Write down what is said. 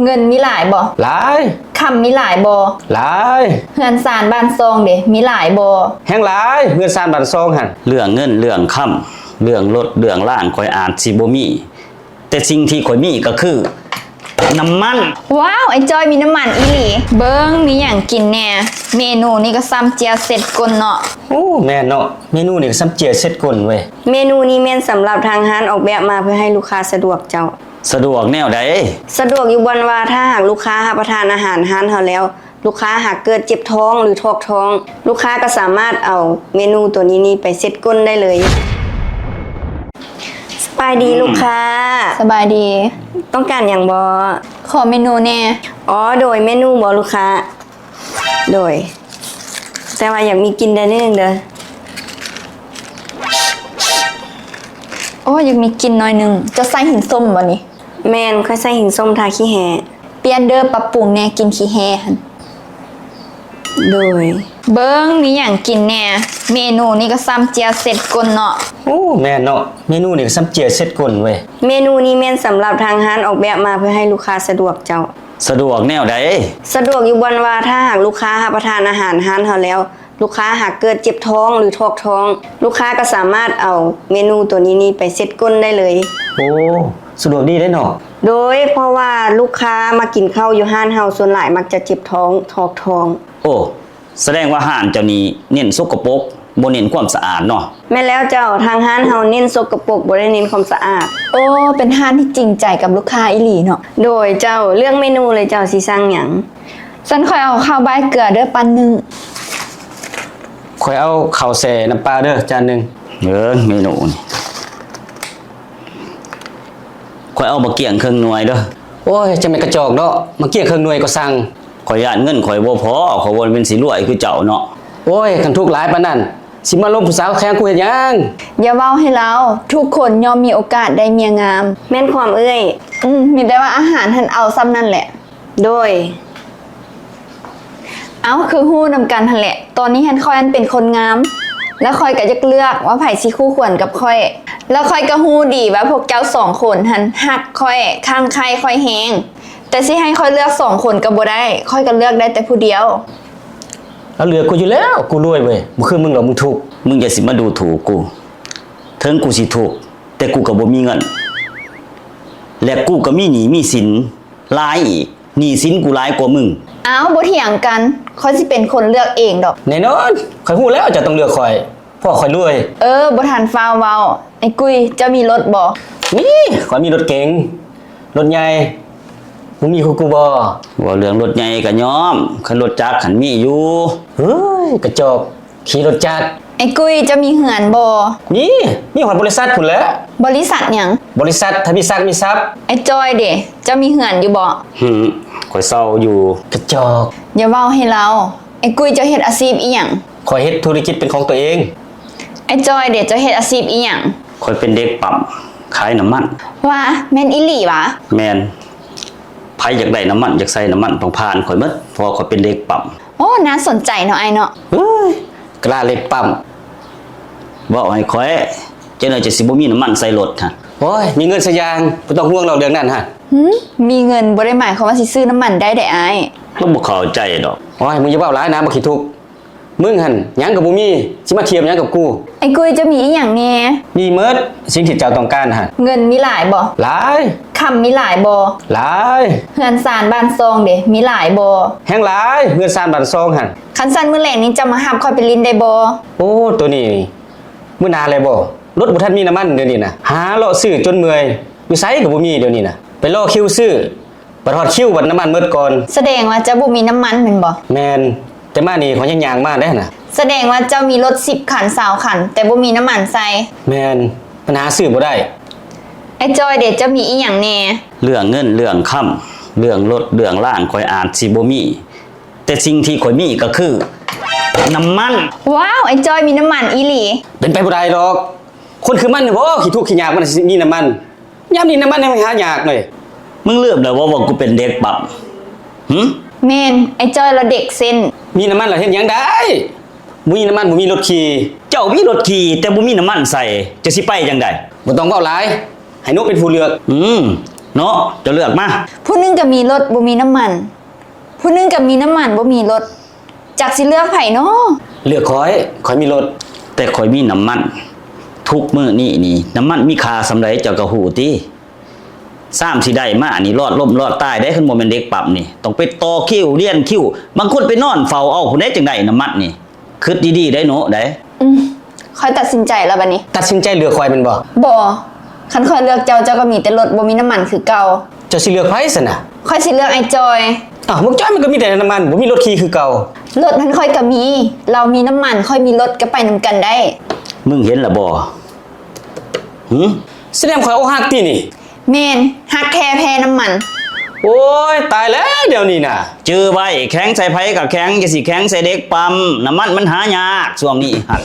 ເງິນມີຫຼາຍບໍ່? ຫຼາຍ. ຄຳມີຫຼາຍບໍ່? ຫຼາຍ. ເຮືອນຊານບ້ານຊ່ອງເດ ມີຫຼາຍບໍ່? ແຮ່ງຫຼາຍ ເຮືອນຊານບ້ານຊ່ອງຫັ້ນ. ເລື່ອງເງິນເລື່ອງຄຳ ເລື່ອງລົດເລື່ອງລາງ ຂ້ອຍອາດຊິບໍ່ມີ ແຕ່ສິ່ງທີ່ຂ້ອຍມີກໍຄືນ້ຳມັນ. ວ້າວ ອ້າຍຈ້ອຍມີນ້ຳມັນອີ່ຫຼີ. ເບິ່ງມີຫຍັງກິນແດ່? ເມນູນີ້ກໍຊ່ຳເຈ້ຍເຊັດກົ້ນເນາະ. ໂອ້ ແມ່ນເນາະ ເມນູນີ້ກໍຊ່ຳເຈ້ຍເຊັດກົ້ນເວີຍ. ເມນູນີ້ແມ່ນສຳລັບທາງຮ້ານອອກແບບມາເພື່ອໃຫ້ລູກຄ້າສະດວກເຈົ້າ. ສະດວກແນວໃດ? ສະດວກຢູ່ບ່ອນວ່າ ຖ້າຫາກລູກຄ້າຮັບປະທານອາຫານຮ້ານເຮົາແລ້ວ ລູກຄ້າຫາກເກີດເຈັບທ້ອງ ຫຼື ຖອກທ້ອງ ລູກຄ້າກໍສາມາດເອົາເມນູໂຕນີ້ນີ້ໄປເຊັດກົ້ນໄດ້ເລີຍ. ສະບາຍດີລູກຄ້າ. ສະບາຍດີ. ຕ້ອງການຫຍັງບໍ? ຂໍເມນູແດ່. ອໍ ໂດຍ ເມນູບໍລູກຄ້າ? ໂດຍ ແຕ່ວ່າຢາກມີກິ່ນໄດ້ໜ້ອຍໜຶ່ງເດີ. ໂອ້ ຢາກມີກິ່ນໜ້ອຍໜຶ່ງ. ເຈົ້າໃສ່ຫິງສົມບໍນີ້? ແມ່ນ ຂ້ອຍໃສ່ຫິງສົມທາຂີ້ແຮ້. ປ່ຽນເດີ ປັບປຸງແດ່ ກິ່ນຂີ້ແຮ້ຫັ້ນ. ໂດຍ. ເບິ່ງມີຫຍັງກິນແດ່? ເມນູນີ້ກໍຊ່ຳເຈ້ຍເຊັດກົ້ນເນາະ. ໂອ້ ແມ່ນເນາະ ເມນູນີ້ກໍຊ່ຳເຈ້ຍເຊັດກົ້ນເວີຍ. ເມນູນີ້ແມ່ນສຳລັບທາງຮ້ານອອກແບບມາເພື່ອໃຫ້ລູກຄ້າສະດວກເຈົ້າ. ສະດວກແນວໃດ? ສະດວກຢູ່ບ່ອນວ່າ ຖ້າຫາກລູກຄ້າຮັບປະທານອາຫານຮ້ານເຮົາແລ້ວ ລູກຄ້າຫາກເກີດເຈັບທ້ອງ ຫຼື ຖອກທ້ອງ ລູກຄ້າກໍສາມາດເອົາເມນູໂຕນີ້ນີ້ໄປເຊັດກົ້ນໄດ້ເລີຍ. ໂອ້ ສະດວກດີເດ້ເນາະ. ໂດຍ ເພາະວ່າລູກຄ້າມາກິນເຂົ້າຢູ່ຮ້ານເຮົາ ສ່ວນຫຼາຍມັກຈະເຈັບທ້ອງ ຖອກທ້ອງ. ໂອ້ ສະແດງວ່າຮ້ານເຈົ້ານີ້ເນັ້ນສົກກະປົກ ບໍ່ເນັ້ນຄວາມສະອາດເນາະ. ແມ່ນແລ້ວເຈົ້າ ທາງຮ້ານເຮົາເນັ້ນສົກກະປົກ ບໍ່ໄດ້ເນັ້ນຄວາມສະອາດ. ໂອ້ ເປັນຮ້ານທີ່ຈິງໃຈກັບລູກຄ້າອີ່ຫຼີເນາະ. ໂດຍເຈົ້າ ເລືອກເມນູເລີຍ ເຈົ້າຊິສັ່ງຫຍັງ? ຊັ້ນຂ້ອຍເອົາເຂົ້າບາຍເກືອເດີ ປັ້ນໜຶ່ງ. ຂ້ອຍເອົາເຂົ້າແຊ່ນ້ຳປາເດີ ຈານໜຶ່ງ. ເອີ ເມນູນີ້ ຂ້ອຍເອົາໝາກກ້ຽງເຄິ່ງໜ່ວຍເດີ. ໂອ້ຍ ຈັ່ງແມ່ນກະຈອກເນາະ ໝາກກ້ຽງເຄິ່ງໜ່ວຍກໍສັ່ງ. ຂ້ອຍຢ້ານເງິນຂ້ອຍບໍ່ພໍ ຂ້ອຍບໍ່ແມ່ນຊິລວຍຄືເຈົ້າເນາະ. ໂອ້ຍ ຄັນທຸກຫຼາຍປານນັ້ນ ຊິມາລົມຜູ້ສາວແຂ່ງກູເຮັດຫຍັງ? ຢ່າເວົ້າໃຫ້ລາວ ທຸກຄົນຍ່ອມມີໂອກາດໄດ້ເມຍງາມ. ແມ່ນຄວາມເອື້ອຍ. ອືມ ມີແຕ່ວ່າອາຫານຫັ້ນເອົາສ່ຳນັ້ນແຫຼະ. ໂດຍ. ເອົ້າ ຄືຮູ້ນຳກັນຫັ້ນແຫຼະ ຕອນນີ້ຫັ້ນຂ້ອຍຫັ້ນເປັນຄົນງາມ ແລ້ວຂ້ອຍກໍຢາກເລືອກວ່າໃຜຊິຄູ່ຄວນກັບຂ້ອຍ ແລ້ວຂ້ອຍກໍຮູ້ດີວ່າພວກເຈົ້າສອງຄົນຫັ້ນຮັກຂ້ອຍ ຄັງໃຄ່ຂ້ອຍແຮງ ແຕ່ຊິໃຫ້ຂ້ອຍເລືອກສອງຄົນກໍບໍ່ໄດ້ ຂ້ອຍກໍເລືອກໄດ້ແຕ່ຜູ້ດຽວ. ລາວເລືອກກູຢູ່ແລ້ວ ກູລວຍເວີຍ ບໍ່ຄືມຶງດອກ ມຶງທຸກ. ມຶງຢ່າຊິມາດູຖູກກູ ເຖິງກູຊິທຸກ ແຕ່ກູກໍບໍ່ມີເງິນ ແລະ ກູກໍມີໜີ້ມີສິນຫຼາຍອີກ ໜີ້ສິນກູຫຼາຍກວ່າມຶງ. ອ້າວ ບໍ່ຖຽງກັນ ຂ້ອຍຊິເປັນຄົນເລືອກເອງດອກ. ແນ່ນອນ ຂ້ອຍຮູ້ແລ້ວເຈົ້າຕ້ອງເລືອກຂ້ອຍ ເພາະຂ້ອຍລວຍ. ເອີ ບໍ່ທັນຟ້າວເວົ້າ ໄອ້ກຸ້ຍ ເຈົ້າມີລົດບໍ່? ມີ ຂ້ອຍມີລົດເກັງ ລົດໃຫຍ່ ມຶງມີຄືກູບໍ່? ເວົ້າເລື່ອງລົດໃຫຍ່ກະຍອມ ຄັນລົດຈັກຫັ້ນມີຢູ່. ເຮີ້ຍ ກະຈອກ ຂີ່ລົດຈັກ. ໄອ້ກຸ້ຍ ເຈົ້າມີເຮືອນບໍ່? ມີ ມີຮອດບໍລິສັດພຸ້ນແຫຼະ. ບໍລິສັດຫຍັງ? ບໍລິສັດທະວີສັກ ມີຊັບ. ໄອ້ຈ້ອຍເດ ເຈົ້າມີເຮືອນຢູ່ບໍ່? ຫື ຂ້ອຍເຊົ່າຢູ່. ກະຈອກ ຢ່າເວົ້າໃຫ້ລາວ. ໄອ້ກຸ້ຍ ເຈົ້າເຮັດອາຊີບອີ່ຫຍັງ? ຂ້ອຍເຮັດທຸລະກິດເປັນຂອງຕົວເອງ. ໄອ້ຈ້ອຍເດ ເຈົ້າເຮັດອາຊີບອີ່ຫຍັງ? ຂ້ອຍເປັນເດັກປ້ຳ ຂາຍນ້ຳມັນ. ຫວາ ແມ່ນອີ່ຫຼີຫວາ? ແມ່ນ ໃຜຢາກໄດ້ນ້ຳມັນ ຢາກໃສ່ນ້ຳມັນ ຕ້ອງຜ່ານຂ້ອຍໝົດ ເພາະວ່າຂ້ອຍເປັນເດັກປ້ຳ. ໂອ້ ໜ້າສົນໃຈເນາະອ້າຍເນາະ. ເອີຍ ກະລາເຫຼັກປ້ຳ ເວົ້າໃຫ້ຂ້ອຍ ຈັກໜ້ອຍເຈົ້າຊິບໍ່ມີນ້ຳມັນໃສ່ລົດຫັ້ນ. ໂອ້ຍ ມີເງິນຊະຢ່າງ ບໍ່ຕ້ອງຫ່ວງດອກເລື່ອງນັ້ນຫັ້ນ. ຫື ມີເງິນບໍ່ໄດ້ໝາຍຄວາມວ່າຊິຊື້ນ້ຳມັນໄດ້ເດ້ອ້າຍ. ລາວບໍ່ເຂົ້າໃຈດອກ. ໂອ້ຍ ມຶງຢ່າເວົ້າຫຼາຍນາ ບັກຂີ້ທຸກ. ມຶງຫັ້ນຫຍັງກໍບໍ່ມີ ຊິມາທຽບຫຍັງກັບກູ? ໄອ້ກຸ້ຍ ເຈົ້າມີອີ່ຫຍັງແດ່? ມີໝົດ ສິ່ງທີ່ເຈົ້າຕ້ອງການຫັ້ນ. ເງິນມີຫຼາຍບໍ່? ຫຼາຍ. ຄຳມີຫຼາຍບໍ່? ຫຼາຍ. ເຮືອນຊານບ້ານຊ່ອງເດ ມີຫຼາຍບໍ່? ແຮ່ງຫຼາຍ ເຮືອນຊານບ້ານຊ່ອງຫັ້ນ. ຄັນຊັ້ນມື້ແລງນີ້ເຈົ້າມາຮັບຂ້ອຍໄປຫຼິ້ນໄດ້ບໍ່? ໂອ້ ໂຕນີ້ ມື້ໜ້າແລ້ວບໍ? ລົດບໍ່ທັນມີນ້ຳມັນດຽວນີ້ນະ ຫາເລາະຊື້ຈົນເມື່ອຍ ຢູ່ໃສກໍບໍ່ມີດຽວນີ້ນະ ໄປລໍຄິວຊື້ ບັດຮອດຄິວບັດນ້ຳມັນໝົດກ່ອນ. ສະແດງວ່າເຈົ້າບໍ່ມີນ້ຳມັນແມ່ນບໍ່? ແມ່ນ ແຕ່ມານີ້ຂ້ອຍຍັງຍ່າງມາເດ້ຫັ້ນນະ. ສະແດງວ່າເຈົ້າມີລົດສິບຄັນ ຊາວຄັນ ແຕ່ບໍ່ມີນ້ຳມັນໃສ່. ແມ່ນ ມັນຫາຊື້ບໍ່ໄດ້. ໄອ້ຈ້ອຍເດ ເຈົ້າມີອີ່ຫຍັງແດ່? ເລື່ອງເງິນເລື່ອງຄຳ ເລື່ອງລົດເລື່ອງລາງ ຂ້ອຍອາດຊິບໍ່ມີ ແຕ່ສິ່ງທີ່ຂ້ອຍມີກໍຄືນ້ຳມັນ. ວ້າວ ໄອ້ຈ້ອຍມີນ້ຳມັນອີ່ຫຼີ. ເປັນໄປບໍ່ໄດ້ດອກ ຄົນຄືມັນນີ້ບໍ ຂີ້ທຸກຂີ້ຍາກ ມັນຊິມີນ້ຳມັນ. ຍາມນີ້ນ້ຳມັນຍັງຫາຍາກເລີຍ. ມຶງລືມແລ້ວບໍວ່າກູເປັນເດັກປ້ຳ? ຫື? ແມ່ນ ໄອ້ຈ້ອຍລາວເດັກເສັ້ນ. ມີນ້ຳມັນລະເຮັດຫຍັງໄດ້? ບໍ່ມີນ້ຳມັນບໍ່ມີລົດຂີ່. ເຈົ້າມີລົດຂີ່ ແຕ່ບໍ່ມີນ້ຳມັນໃສ່ ເຈົ້າຊິໄປຈັ່ງໃດ? ບໍ່ຕ້ອງເວົ້າຫຼາຍ ໃຫ້ນົກເປັນຜູ້ເລືອກ. ອືມ ເນາະ ເຈົ້າເລືອກມາ. ຜູ້ໜຶ່ງກໍມີລົດບໍ່ມີນ້ຳມັນ, ຜູ້ໜຶ່ງກໍມີນ້ຳມັນບໍ່ມີລົດ, ຈັກຊິເລືອກໃຜນໍ? ເລືອກຂ້ອຍ, ຂ້ອຍມີລົດ. ແຕ່ຂ້ອຍມີນ້ຳມັນ. ທຸກມື້ນີ້ນີ້ ນ້ຳມັນມີຄ່າສ່ຳໃດເຈົ້າກໍຮູ້ຕິ? ຊາມຊິໄດ້ມານີ້ລອດລົ້ມລອດຕາຍເດ້, ຄັນບໍ່ແມ່ນເດັກປ້ຳນີ້ ຕ້ອງໄປຕໍ່ຄິວລຽນຄິວ, ບາງຄົນໄປນອນເຝົ້າເອົາພຸ້ນເດ້ ຈັ່ງໄດ້ນ້ຳມັນນີ້. ຄິດດີໆໄດ໋ໂນະໄດ໋. ອືມ ຂ້ອຍຕັດສິນໃຈແລ້ວບັດນີ້. ຕັດສິນໃຈເລືອກຂ້ອຍແມ່ນບໍ່? ບໍ່, ຄັນຂ້ອຍເລືອກເຈົ້າ, ເຈົ້າກໍມີແຕ່ລົດ ບໍ່ມີນ້ຳມັນຄືເກົ່າ. ເຈົ້າຊິເລືອກໃຜຊັ້ນນະ? ຂ້ອຍຊິເລືອກອ້າຍຈ່ອຍ. ອ້າວ ບັກຈ້ອຍມັນກໍມີແຕ່ນ້ຳມັນ, ບໍ່ມີລົດຂີ່ຄືເກົ່າ. ລົດຫັ້ນຂ້ອຍກໍມີ, ລາວມີນ້ຳມັນ, ຂ້ອຍມີລົດ, ກໍໄປນຳກັນໄດ້. ມຶງເຫັນລະບໍ່? ຫຶ? ສະແດງຂ້ອຍອົກຫັກຕິນີ້? ແມ່ນ, ຮັກແທ້ແພ້ນ້ຳມັນ. ໂອ້ຍ ຕາຍແລ້ວດຽວນີ້ນະ. ຈື່ໄວ້, ແຂງໃສ່ໃຜກໍແຂງ, ຢ່າຊິແຂງໃສ່ເດັກປ້ຳ. ນ້ຳມັນມັນຫາຍາກຊ່ວງນີ້ຫັ້ນ.